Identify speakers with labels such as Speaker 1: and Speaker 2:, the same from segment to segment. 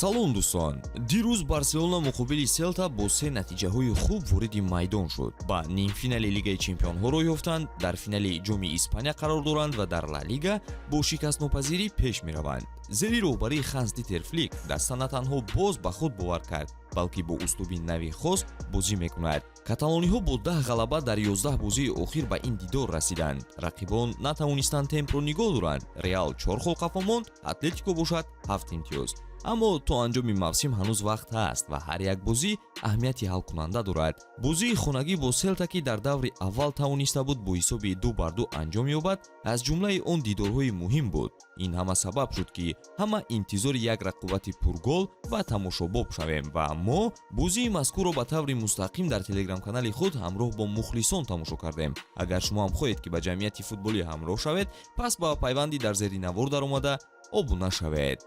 Speaker 1: Салом, дӯстон! Дирӯз Барселона муқобили Селта бо се натиҷаҳои хуб вориди майдон шуд, ба нимфинали Лигаи чемпионҳо роҳ ёфтанд, дар финали Ҷоми Испания қарор доранд ва дар Ла Лига бо шикастнопазирӣ пеш мераванд. Зери роҳбарии Ханс Дитер Флик даста на танҳо боз ба худ бовар кард, балки бо услуби нави хос бозӣ мекунад. Каталониҳо бо 10 ғалаба дар 11 бозии охир ба ин дидор расиданд. Рақибон натавонистанд темпро нигоҳ доранд. Реал чор хол қафо монд, Атлетико бошад ҳафт имтиёз. Аммо то анҷоми мавсим ҳанӯз вақт ҳаст ва ҳар як бозӣ аҳамияти ҳалкунанда дорад. Бозии хонагӣ бо Селта, ки дар даври аввал тавониста буд бо ҳисоби 2-2 анҷом ёбад, аз ҷумлаи он дидорҳои муҳим буд. Ин ҳама сабаб шуд, ки ҳама интизори як рақобати пургол ва тамошобоб шавем ва мо бозии мазкурро ба таври мустақим дар телеграм-канали худ ҳамроҳ бо мухлисон тамошо кардем. Агар шумо ҳам хоҳед, ки ба ҷамъияти футболӣ ҳамроҳ шавед, пас ба пайванди дар зери навор даромада обуна шавед.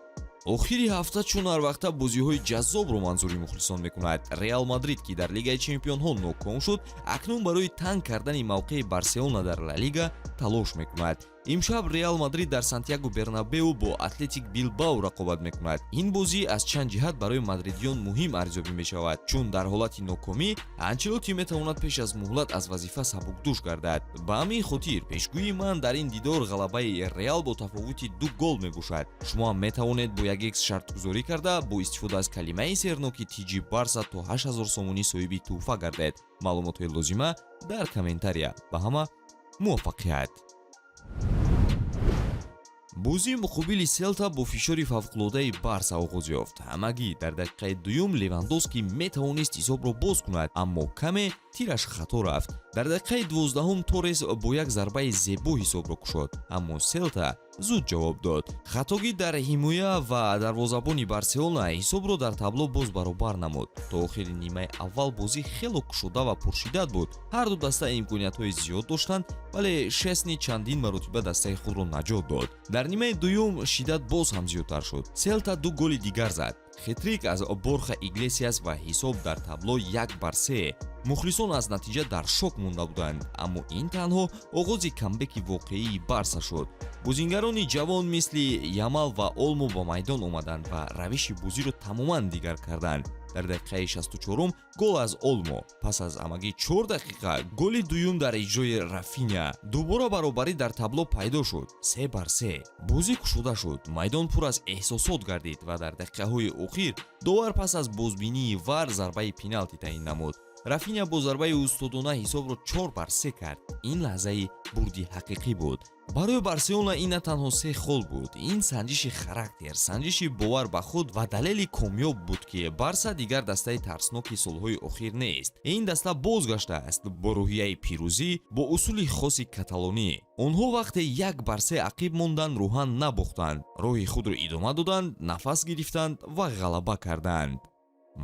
Speaker 1: Охири ҳафта чун ҳар вақта бозиҳои ҷаззобро манзури мухлисон мекунад. Реал Мадрид, ки дар Лигаи чемпионҳо ноком шуд, акнун барои танг кардани мавқеи Барселона дар Ла Лига талош мекунад. Имшаб Реал Мадрид дар Сантьяго Бернабеу бо Атлетик Билбао рақобат мекунад. Ин бозӣ аз чанд ҷиҳат барои мадридиён муҳим арзёбӣ мешавад, чун дар ҳолати нокомӣ Анчелоти метавонад пеш аз муҳлат аз вазифа сабукдӯш гардад. Ба ҳамин хотир пешгӯии ман дар ин дидор ғалабаи Реал бо тафовути ду гол мебошад. Шумо ҳам метавонед бо як экс шартгузорӣ карда, бо истифода аз калимаи серноки тиҷи Барса то 8000 сомонӣ соҳиби тӯҳфа гардед. Маълумотҳои лозима дар комментария. Ба ҳама муваффақият! Бозии муқобили Селта бо фишори фавқулодаи Барса оғоз ёфт. Ҳамагӣ дар дақиқаи дуюм Левандовский метавонист ҳисобро боз кунад, аммо каме тираш хато рафт. Дар дақиқаи 12-ҳум Торрес бо як зарбаи зебо ҳисобро кушод, аммо Селта зуд ҷавоб дод. Хатогӣ дар ҳимоя ва дарвозабони Барселона ҳисобро дар табло боз баробар намуд. То охири нимаи аввал бозӣ хело кушода ва пуршиддат буд. Ҳарду даста имкониятҳои зиёд доштанд, вале Шесни чандин маротиба дастаи худро наҷот дод. Дар нимаи дуюм шиддат боз ҳам зиёдтар шуд. Селта ду голи дигар зад: хетрик аз Борха Иглесиас ва ҳисоб дар табло 1-3. Мухлисон аз натиҷа дар шок монда буданд, аммо ин танҳо оғози камбеки воқеии Барса шуд. Бозингарони ҷавон мисли Ямал ва Олмо ба майдон омаданд ва равиши бозиро тамоман дигар карданд. Дар дақиқаи 64-ум гол аз Олмо, пас аз ҳамагӣ 4 дақиқа голи дуюм дар иҷрои Рафиня. Дубора баробарӣ дар табло пайдо шуд, 3-3. Бозӣ кушода шуд, майдон пур аз эҳсосот гардид ва дар дақиқаҳои охир довар пас аз бозбинии ВАР зарбаи пеналти таъин намуд. Рафиня бо зарбаи устодона ҳисобро 4-3 кард. Ин лаҳзаи бурди ҳақиқӣ буд барои Барселона. Ин на танҳо се хол буд, ин санҷиши характер, санҷиши бовар ба худ ва далели комёб буд, ки Барса дигар дастаи тарсноки солҳои охир нест. Ин даста бозгаштааст бо рӯҳияи пирӯзӣ, бо усули хоси каталонӣ. Онҳо вақте 1-3 ақиб монданд, рӯҳан набохтанд, роҳи худро идома доданд, нафас гирифтанд ва ғалаба карданд.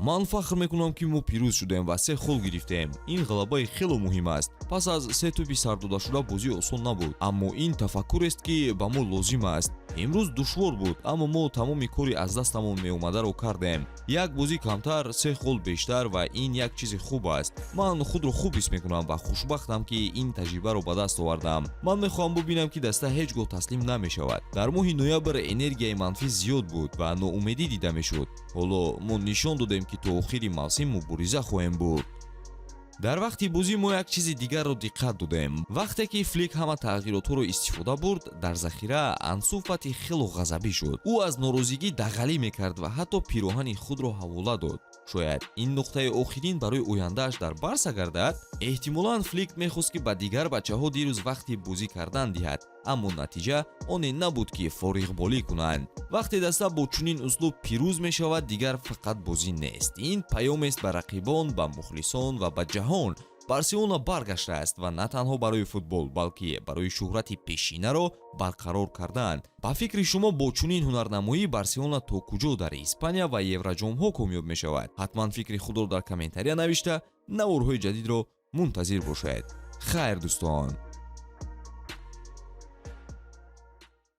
Speaker 1: Ман фахр мекунам, ки мо пирӯз шудем ва се хол гирифтем. Ин ғалабаи хело муҳим аст. Пас аз се тӯби сардодашуда бозӣ осон набуд, аммо ин тафаккурест, ки ба мо лозим аст. Имрӯз душвор буд, аммо мо тамоми кори аз дастамон меомадаро кардем. Як бозӣ камтар, се хол бештар ва ин як чизи хуб аст. Ман худро хуб ҳис мекунам ва хушбахтам, ки ин таҷрибаро ба даст овардам. Ман мехоҳам бубинам, ки даста ҳеҷ гоҳ таслим намешавад. Дар моҳи ноябр энергияи манфӣ зиёд буд ва ноумедӣ дида мешуд. Ҳоло мо нишон додем, ки то охири мавсим мубориза хоҳем бурд. Дар вақти бозӣ мо як чизи дигарро диққат додем. Вақте ки Флик ҳама тағйиротҳоро истифода бурд, дар захира Ансу Фати хело ғазабӣ шуд. Ӯ аз норозигӣ дағалӣ мекард ва ҳатто пироҳани худро ҳавола дод. Шояд ин нуқтаи охирин барои ояндааш дар Барса гардад. Эҳтимолан, Флик мехост, ки ба дигар бачаҳо дирӯз вақти бозӣ кардан диҳад, аммо натиҷа оне набуд, ки фориғболӣ кунанд. Вақте даста бо чунин услуб пирӯз мешавад, дигар фақат бозӣ нест, ин паёмест ба рақибон, ба мухлисон ва ба ҷаҳон: Барселона баргаштааст ва на танҳо барои футбол, балки барои шӯҳрати пешинаро барқарор кардан. Ба фикри шумо, бо чунин ҳунарнамоӣ Барселона то куҷо дар Испания ва Евроҷомҳо комёб мешавад? Ҳатман фикри худро дар комментария навишта, наворҳои ҷадидро мунтазир бошед. Хайр, дӯстон.